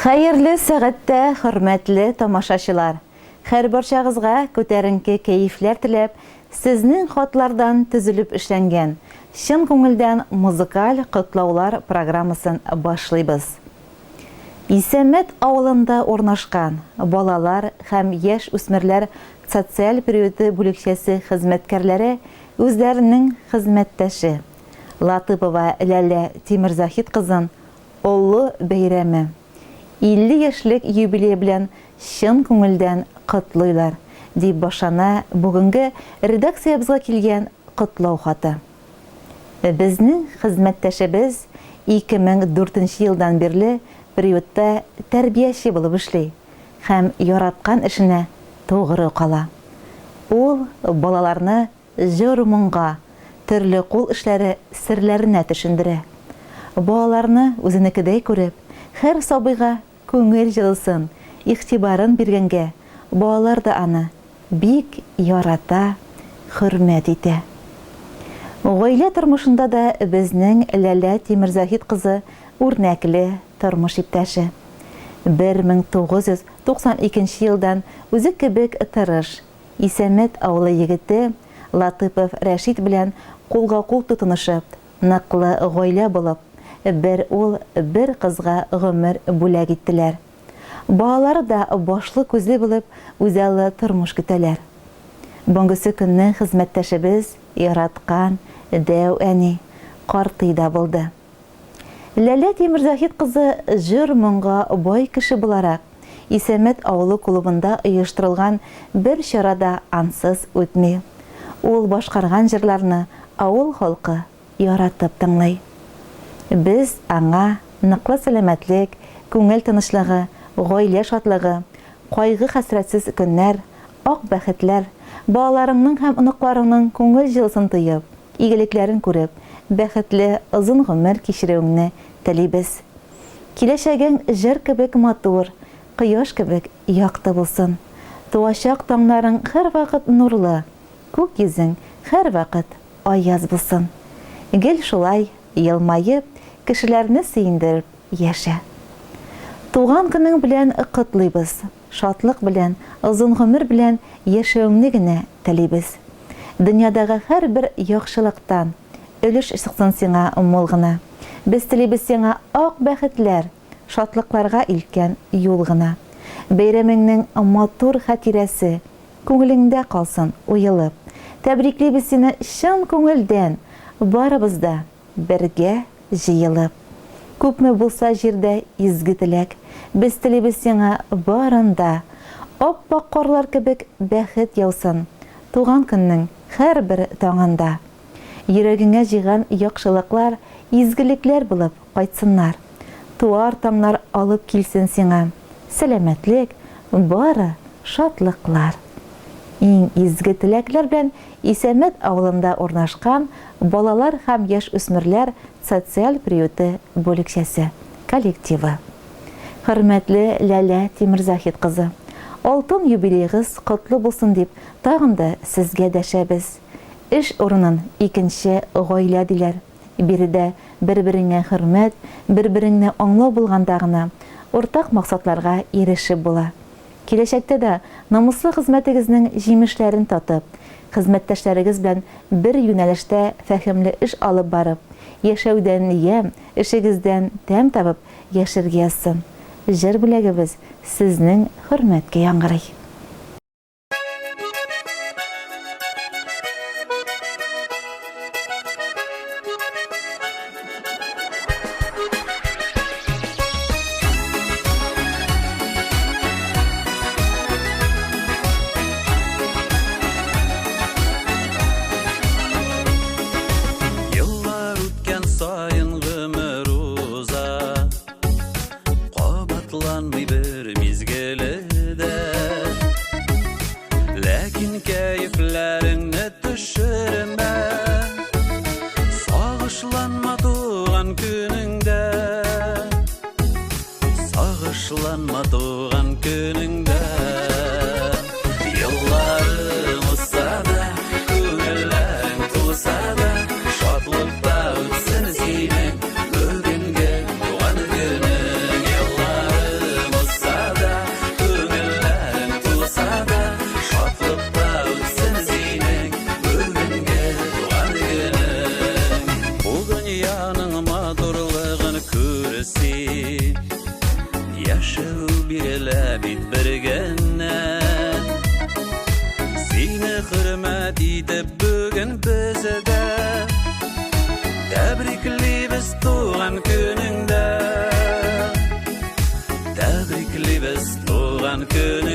Хәерле сәгатьтә, хөрмәтле тамашачылар! Һәрбарчагызга күтәренке кәефләр теләп, сезнең хатлардан төзелеп эшләнгән, чын күңелдән музыкаль котлаулар программасын башлыйбыз. Исәмәт авылында урнашкан балалар һәм яшь үсмерләр социаль приюты бүлекчәсе хезмәткәрләре үзләренең хезмәттәше, Латыпова Ләлә Тимерзаһит кызын олы бәйрәме, 50 яшьлек юбилее белән чын күңелдән котлыйлар, дип башлана бүгенге редакциябезгә килгән котлау хаты. Безнең хезмәттәшебез 2004 нче елдан бирле приютта тәрбияче булып эшли һәм яраткан эшенә тугры кала. Ул балаларны Җыр-моңга, төрле кул эшләре серләренә төшендерә. Балаларны үзенекедәй күреп, һәр сабыйга күңел җылысын, игътибарын биргәнгә, балалар да аны бик ярата, хөрмәт итә. Гаилә тормышында да безнең Ләлә Тимерзаһит кызы үрнәкле тормыш иптәше. 1992 елдан үзе кебек тырыш, Исәмәт авылы егете Латыпов Рәшит белән кулга-кул тотынышып, ныклы гаилә булып, бер ул, бер кызга гомер бүләк иттеләр. Балалары да башлы-күзле булып, үзаллы тормыш көтәләр. Бүгенгесе көнне хезмәттәшебез яраткан дәү әни, картый да булды. Ләлә Тимерзаһит кызы җыр-моңга бай кеше буларак, Исәмәт авылы клубында оештырылган бер чара да ансыз үтми. Ул башкарган җырларны авыл халкы яратып тыңлый. Без аңа ныклы сәламәтлек, күңел тынычлыгы, гаилә шатлыгы, кайгы-хәсрәтсез көннәр, ак бәхетләр, балаларыңның һәм оныкларыңның күңел җылысын тоеп, игелекләрен күреп, бәхетле озын гомер кичерүеңне телибез. Киләчәгең җыр кебек матур, кояш кебек якты булсын. Туачак таңнарың һәрвакыт нурлы, күк йөзең һәрвакыт аяз булсын. Гел шулай елмаеп, кешеләрне сөендереп яшә. Туган көнең белән котлыйбыз! Шатлык белән, озын гомер белән яшәвеңне генә телибез. Дөньядагы һәрбер яхшылыктан өлеш чыксын сиңа мул гына. Без телибез сиңа ак бәхетләр, шатлыкларга илткән юл гына. Бәйрәмеңнең матур хатирәсе күңелеңдә калсын уелып. Тәбриклибез сине чын күңелдән, барыбыз да бергә җыелып. Күпме булса җирдә изге теләк, Без телибез сиңа барын да. Ап-ак карлар кебек бәхет яусын Туган көннең һәрбер таңында. Йөрәгеңә җыйган яхшылыклар Изгелекләр булып кайтсыннар. Туар таңнар алып килсен сиңа Сәламәтлек, бары шатлыклар. Иң изге теләкләр белән Исәмәт авылында урнашкан балалар һәм яшүсмерләр социаль приюты бүлекчәсе коллективы. Хөрмәтле Ләлә Тимерзаһит кызы, алтын юбилеегыз котлы булсын дип тагын да сезгә дәшәбез. Эш урынын икенче гаилә диләр. Биредә бер-береңә хөрмәт, бер-береңне аңлау булганда гына уртак максатларга ирешеп була. Киләчәктә дә намуслы хезмәтегезнең җимешләрен татып, хезмәттәшләрегез белән бер юнәлештә фәһемле эш алып барып, яшәүдән ямь, эшегездән тәм табып яшәргә язсын. Җыр бүләгебез сезнең хөрмәткә яңгырый. Еллар үткән саен гомер уза, Кабатланмый бер мизгеле дә. Ләкин кәефләреңне төшермә, Сагышланма туган көнеңдә. Сагышланма туган көнеңдә. Елларың узса да, күңелләрең тулса да, Шатлыкта үтсен синең бүгенге туган көнең. Елларың Тәбриклибез туган көнеңдә. Тәбриклибез туган көнеңдә.